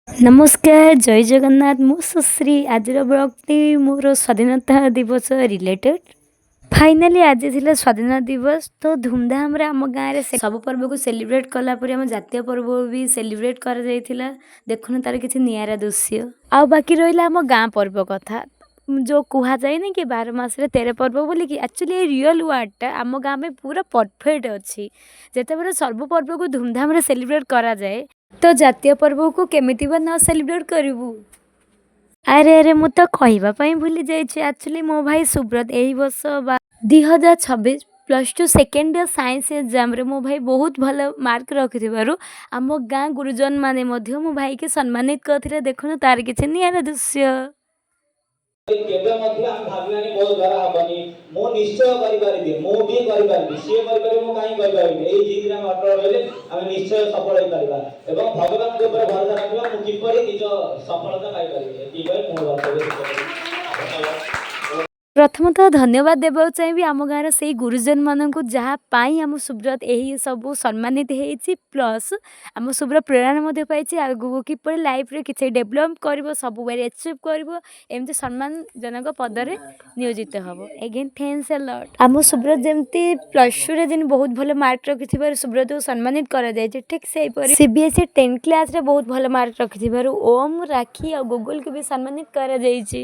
ନମସ୍କାର, ଜୟ ଜଗନ୍ନାଥ। ମୁଁ ସୁଶ୍ରୀ। ଆଜିର ବ୍ଲଗ୍ଟି ମୋର ସ୍ୱାଧୀନତା ଦିବସ ରିଲେଟେଡ଼୍। ଫାଇନାଲି ଆଜି ଥିଲା ସ୍ୱାଧୀନତା ଦିବସ। ତ ଧୁମଧାମରେ ଆମ ଗାଁରେ ସବୁ ପର୍ବକୁ ସେଲିବ୍ରେଟ୍ କଲା ପରେ ଆମ ଜାତୀୟ ପର୍ବ ବି ସେଲିବ୍ରେଟ୍ କରାଯାଇଥିଲା। ଦେଖୁନ ତାର କିଛି ନିଆରା ଦୃଶ୍ୟ। ଆଉ ବାକି ରହିଲା ଆମ ଗାଁ ପର୍ବ କଥା, ଯେଉଁ କୁହାଯାଏନି କି 12 ମାସରେ 13 ପର୍ବ ବୋଲିକି, ଆକ୍ଚୁଆଲି ଏ ରିଅଲ୍ ୱାର୍ଡ଼ଟା ଆମ ଗାଁ ପାଇଁ ପୁରା ପରଫେକ୍ଟ ଅଛି। ଯେତେବେଳେ ସବୁ ପର୍ବକୁ ଧୁମଧାମରେ ସେଲିବ୍ରେଟ୍ କରାଯାଏ, ତ ଜାତୀୟ ପର୍ବକୁ କେମିତି ବା ନ ସେଲିବ୍ରେଟ୍ କରିବୁ? ଆରେ ଆରେ, ମୁଁ ତ କହିବା ପାଇଁ ଭୁଲି ଯାଇଛି। ଆକ୍ଚୁଆଲି ମୋ ଭାଇ ସୁବ୍ରତ ଏହି ବର୍ଷ ବା 2026 ପ୍ଲସ୍ 2 ସେକେଣ୍ଡ ଇୟର୍ ସାଇନ୍ସ ଏକ୍ଜାମ୍ରେ ମୋ ଭାଇ ବହୁତ ଭଲ ମାର୍କ ରଖିଥିବାରୁ ଆମ ଗାଁ ଗୁରୁଜନ ମାନେ ମଧ୍ୟ ମୋ ଭାଇକି ସମ୍ମାନିତ କରିଥିଲେ। ଦେଖନ୍ତୁ ତାର କିଛି ନିଆରା ଦୃଶ୍ୟ। କେବେ ମଧ୍ୟ ଆମେ ଭାବିବାନି ମୋ ଦ୍ୱାରା ହବନି। ମୁଁ ନିଶ୍ଚୟ କରିପାରିବି, ମୁଁ ବି କରିପାରିବି। ସିଏ କରିପାରିବ, ମୁଁ କାହିଁ କରିପାରିବିନି? ଏଇ ଜିଦ୍ରେ ଆମେ ଅଟଳ ରହିଲେ ଆମେ ନିଶ୍ଚୟ ସଫଳ ହେଇପାରିବା ଏବଂ ଭଗବାନଙ୍କ ଉପରେ ଭରସା ରଖିବା, ମୁଁ କିପରି ନିଜ ସଫଳତା ପାଇପାରିବି। ଏତିକି କହି ମୁଁ ବକ୍ତବ୍ୟ ଶେଷ କରିବି। ଧନ୍ୟବାଦ। ପ୍ରଥମତଃ ଧନ୍ୟବାଦ ଦେବାକୁ ଚାହିଁବି ଆମ ଗାଁର ସେଇ ଗୁରୁଜନମାନଙ୍କୁ, ଯାହା ପାଇଁ ଆମ ସୁବ୍ରତ ଏହି ସବୁ ସମ୍ମାନିତ ହେଇଛି। ପ୍ଲସ୍ ଆମ ସୁବ୍ରତ ପ୍ରେରଣା ମଧ୍ୟ ପାଇଛି, ଆଗକୁ କିପରି ଲାଇଫ୍ରେ କିଛି ଡେଭଲପ୍ କରିବ, ସବୁବେଳେ ଆଚିଭ୍ କରିବ, ଏମିତି ସମ୍ମାନଜନକ ପଦରେ ନିୟୋଜିତ ହେବ। ଏଗେନ୍ thanks ଏ ଲଟ୍। ଆମ ସୁବ୍ରତ ଯେମିତି ପ୍ଲସ୍ 2ରେ ଯେମିତି ବହୁତ ଭଲ ମାର୍କ ରଖିଥିବାରୁ ସୁବ୍ରତକୁ ସମ୍ମାନିତ କରାଯାଇଛି, ଠିକ୍ ସେହିପରି ସିବିଏସ୍ଇ 10 କ୍ଲାସ୍ରେ ବହୁତ ଭଲ ମାର୍କ ରଖିଥିବାରୁ ଓମ୍, ରାକ୍ଷୀ ଆଉ ଗୁଗୁଲକୁ ବି ସମ୍ମାନିତ କରାଯାଇଛି।